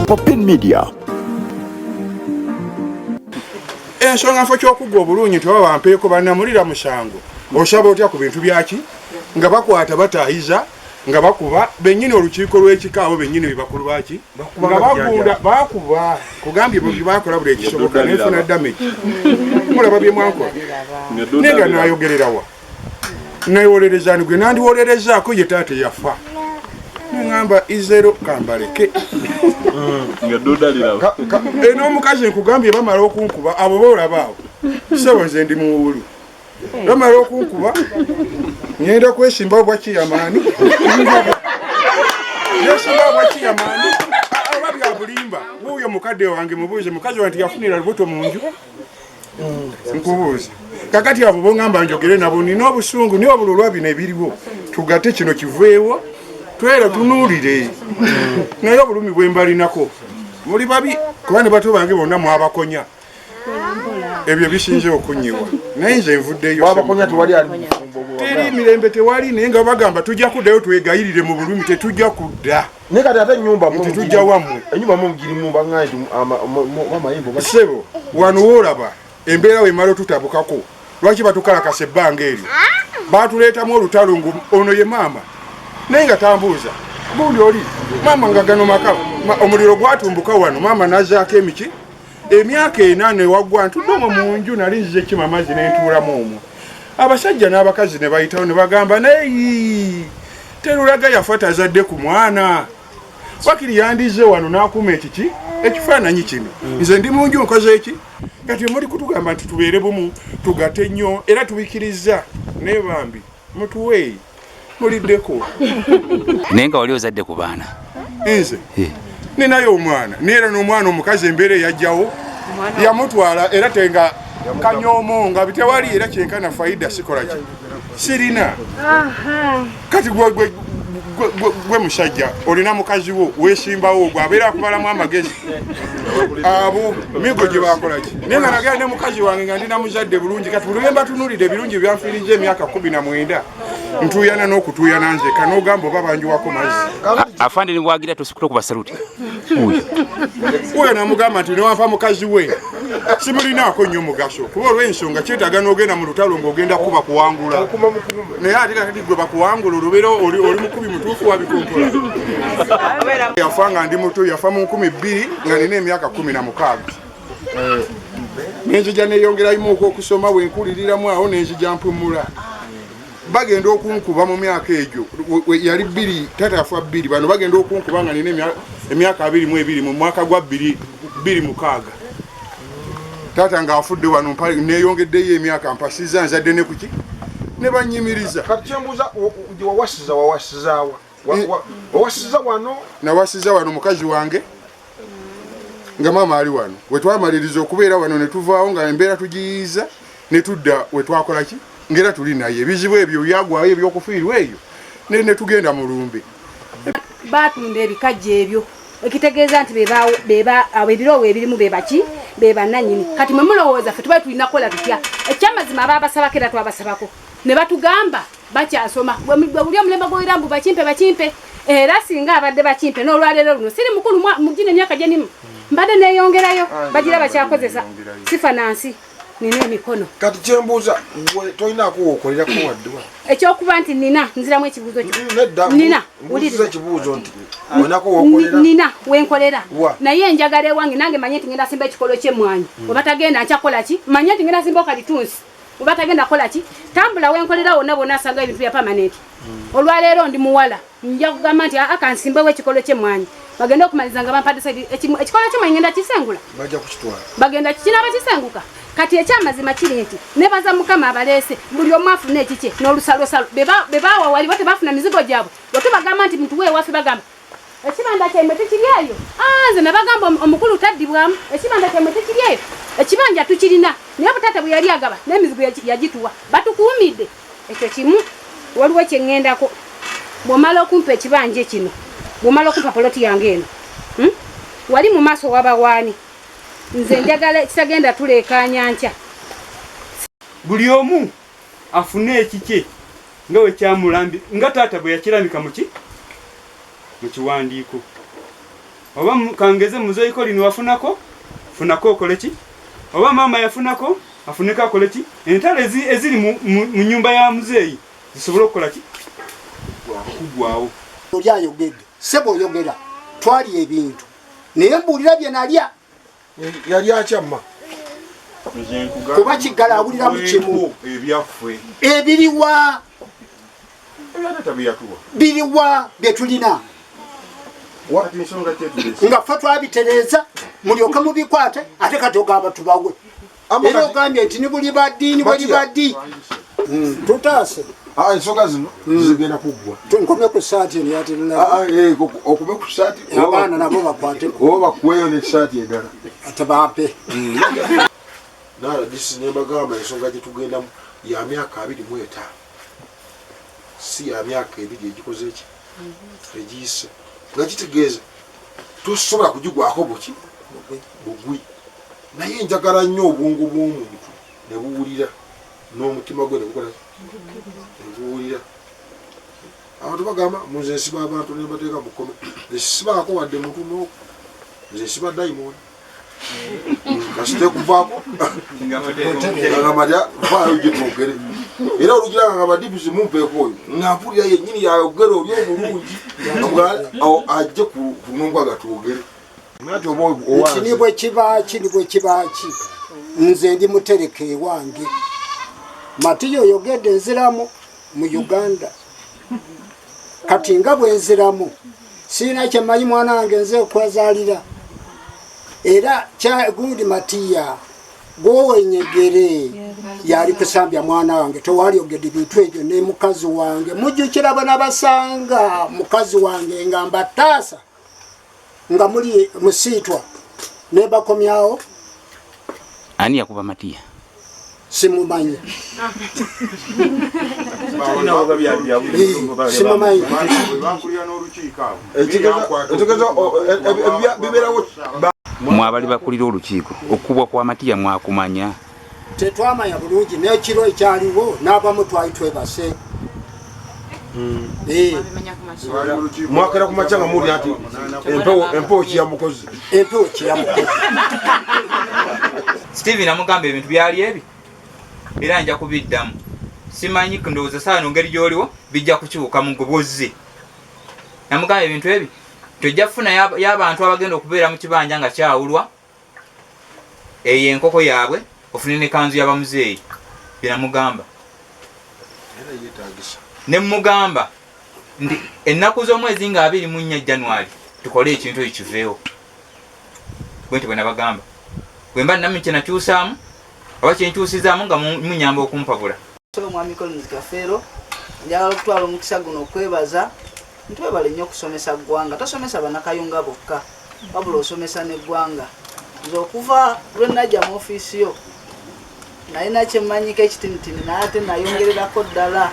Popin Media. Ensonga nfo kyokugwa obulungi nti oba bampeeko banamulira musango osaba otya ku bintu byaki nga bakwata batayiza nga bakuba bennyini olukiiko lw'ekika abo bennyini bebakulu baki nga bagunda bakuba kugambye bwe bakola buli ekisoboka nenfuna damage mulaba bye mwankola naye nga nayogererawa newolereza ni gwe nandiwolerezaako ye taata yafa neŋamba izero kambaleke n'omukazi nkugambye bamala okunkuba abo boolaba awo sebo nze ndi muwulu bamala okunkuba ngenda kwesimbawo bwa kiyamaani nesimbawo bwa kiyamaani oba bya bulimba wuuyo mukadde wange mubuuze mukazi wange tiyafunira lubuto mu nju nkubuuza kakati abo bongamba njogere nabo nina obusungu niye obululwa bino ebiriwo tugate kino kiveewo twera tunuulire naye obulumi bwembalinako muli babi kuba ne bato bange bonna mwabakonya ebyo bisinze okunyiwa naye nze nvuddeyo teri mirembe tewali naye nga bagamba tujja kuddayo twegayirire mu bulumi tetujja kudda naye kati ate enyumba nti tujja wammwe enyumba mugirimu baŋŋaye nti amayembe ssebo wano woolaba embeera wemala otutabukako lwaki batukalakasa ebbanga eryo batuleetamu olutalo ngu ono ye maama naye nga tambuuza gundi oli maama nga gano maka omuliro gwatumbuka wano maama nazaako emiki emyaka ena newaggwa ntudde omwo mu nju nali nzize kima amazzi nentuulamu omwo abasajja n'abakazi ne bayitawo ne bagamba naye terulaga yafa tazadde ku mwana wakiri yandize wano n'akuuma ekiki ekifaananyi kino mm. nze ndi munju nkoze eki kati muli kutugamba nti tubeere bumu tugate nnyo era tubikiriza naye bambi mutuweeyi muliddeko naye nga wali ozadde ku baana nze eh. ninayo omwana naye era n'omwana omukazi embeera eyajjawo yamutwala era tenga kanyomo nga bitewali era kyenkana faida sikola ki sirina kati gwe musajja olina mukazi wo wesimbawo gwe abeera akubalamu amagezi abo migo gye bakolaki naye nga nagenda ne mukazi wange nga ndina muzadde bulungi kati buli lwembatunulidde ebirungi byanfiiriza emyaka 19 ntuyana n'okutuyana nze kanogamba oba banjiwako mazzi afande nibwagira tokuba saluti oyo oyo namugamba nti newampa mukazi we simulinaako nnyo mugaso kuba olw'ensonga kyetaaga n'ogenda mu lutalo ng'ogenda kuba kuwangula naye ate kakati gwe bakuwangula olubeera oli mukubi mutuufu wabikonkola yafa nga ndi muto yafa mu 2000 nga nina emyaka 16 nenzija neyongerayimuoko okusoma wenkuliriramu awo nenzija mpumula bagenda okunkuba mu myaka egyo yali bbiri tata afa bbiri bano bagenda okunkuba nga nina emyaka 22 mu mwaka gwa 2006 taata ng'afudde wano neyongeddeyo emyaka mpasiza nzadde ne kuki ne banyimiriza kati kyembuuza wawasiza wawasizawa wawasiza wano nawasiza wano mukazi wange nga maama ali wano wetwamaliriza okubeera wano netuvaawo nga embeera tugiyiiza netudda wetwakola ki ngera tuli naye ebizibu ebyo byagwayo ebyokufiirwa eyo netugenda mu lumbe batunda ebikajjo ebyo ekitegeeza nti ebiroowo ebirimu bebaki bebananyini kati mwe mulowooza ffe tuba tulina kukola tutya ekyamazima ababasabako era twabasabako ne batugamba bakyasoma buli omulembe gwowira mbu bakimpe bakimpe era singa abadde bakimpe n'olwaleero luno siri mukulu mugina emyaka gyenimu mbadde neyongerayo bagira bakyakozesa sifa nansi nina emikono kati kyembuuza tolinaako wokolerako wadde ekyokuba nti nina nziramu ekibuuzo kyo mm, nina ekibuuzo nti olinako wokolera nina wenkolera naye njagala ewange nange manye nti ngenda simba ekikolo kyemwanyi mm. obatagenda nkyakola ki manye nti ngenda simba okalitunsi oba tagenda kukola ki tambula wenkolera wonna bwonna asanga ebintu bya permanent mm. olwaleero ndi muwala nja kugamba nti aa kansimbewo ekikolo kyemwanyi bagenda okumaliriza nga bampadde ekikolo kyemwanyi ngenda kisengula bagenda kinaaba kisenguka kati ekyamazima kiri nti nebaza mukama abaleese buli omu afune ekikye n'olusalosalo bebaawa wali bo tebafuna mizigo gyabwe bwetubagamba nti mutuwe ewaffe bagamba Ekibanda kyaimwe tikiri eyo? Ah, nze nabagamba omukulu taddibwamu. Ekibanda kyaimwe tikiri eyo? Ekibanja tukirina, naye butaata bwe yali agaba n'emizigo yagituwa. Batukuumidde. Ekyo kimu. Waliwo kye ŋŋendako. Bw'omala okumpa ekibanja kino, bw'omala okumpa poloti yange eno, hmm? Wali mu maaso waba waani? Nze njagala ekitagenda tuleekaanya nkya. Buli omu afune ekikye nga wekyamulambi nga taata bwe yakirambika muki mu kiwandiiko. Oba kangeze muzeeyi Colin wafunako, funako okole ki? Oba maama yafunako, afuneko akole ki? Entalo eziri mu nyumba ya muzeeyi zisobole okukola ki? Okugwawo. Oli ayogedde, ssebo oyogera, twali ebintu naye mbuulira bye nalya. Yali akyamma. Kuba kiggala awuliramu kimu. Ebyaffe. Ebiriwa. Ebya taata bye yatuwa. Biriwa bye tulina. Kati ensonga kyetulese. Nga ffe twabitereeza mulyoke mubikwate ate kati ogamba tubawe. Era ogambye nti ni buli baddi ni buli baddi. Tutaase. Ensonga zino zigenda kuggwa. Nkome ku ssaati eno yatirula. Okube ku ssaati. Abaana nabo bakwate. Oba bakuweeyo n'essaati endala. Ate bampe. Naradisi ne mbagamba ensonga gye tugendamu ya myaka 25. Si ya myaka 2 egikoze ki? Egiyise. Nga kitegeeza tosobola kugigwako buki? Bugwi. Naye njagala nnyo obwongo bw'omuntu ne buwulira n'omutima gwe ne gukola ki? Ne guwulira. Abantu bagamba nze nsiba abantu ne mbateeka mu kkomera. Nze sibaako wadde muntu n'oku. Nze nsiba dayimooni. Kasite kuvaako. Ngamba lya vaayo gye twogere. Era olugira nga ngamba DPC mumpeeko oyo. Nga mpulira yennyini yayogera oli obulungi. Nga ajje ku nongwaga twogere. Nati oba Nti ni bwe kiba ki, ni bwe kiba ki. Nze ndi mutereke ewange. Matiyo oyogedde nziramu mu Uganda. Kati nga bwe nziramu sirina kye mmanyi mwana wange nze kwazaalira. Era kya gundi Matiya gwowenyegere yali kusambya mwana wange tewalyogedde bintu ebyo ne mukazi wange mujjukira bwe nabasanga mukazi wange nga mbataasa nga muli musiitwa ne bakomyawo. Ani yakuba Matiya? Simumanyi. Simumanyi. Bakulira n'olukiiko abo. Ekitegeeza bibeerawo. Mwabali bakulira olukiiko, okukubwa kwa Matiya mwakumanya? Tetwamanya bulungi n'ekiro ekyaliwo n'abamu twali twebase. Mwakera ku makya nga muwulira nti empewo kiyamukoze. Empewo kiyamukoze. Steven amugamba ebintu byali ebi era nja kubiddamu. Simanyi ndowooza saano ngeri gy'oliwo bijja kukyuka mu gwe bw'ozze. Namugamba ebintu ebi tojja kufuna y'abantu abagenda okubeera mu kibanja nga kyawulwa eyo enkoko yaabwe ofune ne kanzu y'abamuzeeyi bye namugamba. Ne mugamba nti ennaku z'omwezi nga 24 January tukole ekintu ekyo kiveewo. Bwe nti bwe nabagamba. Bwe mba nnamu kye nakyusaamu oba kye nkyusizaamu nga munyamba okumpabula. Omwami Collins Kafeero, njagala okutwala omukisa guno okwebaza nti webale nnyo okusomesa ggwanga. Tosomesa bannakayunga bokka wabula osomesa n'eggwanga. Nze okuva lwe najja mu ofiisi yo nalina kye mmanyiko ekitinitini naye ate nayongererako ddala.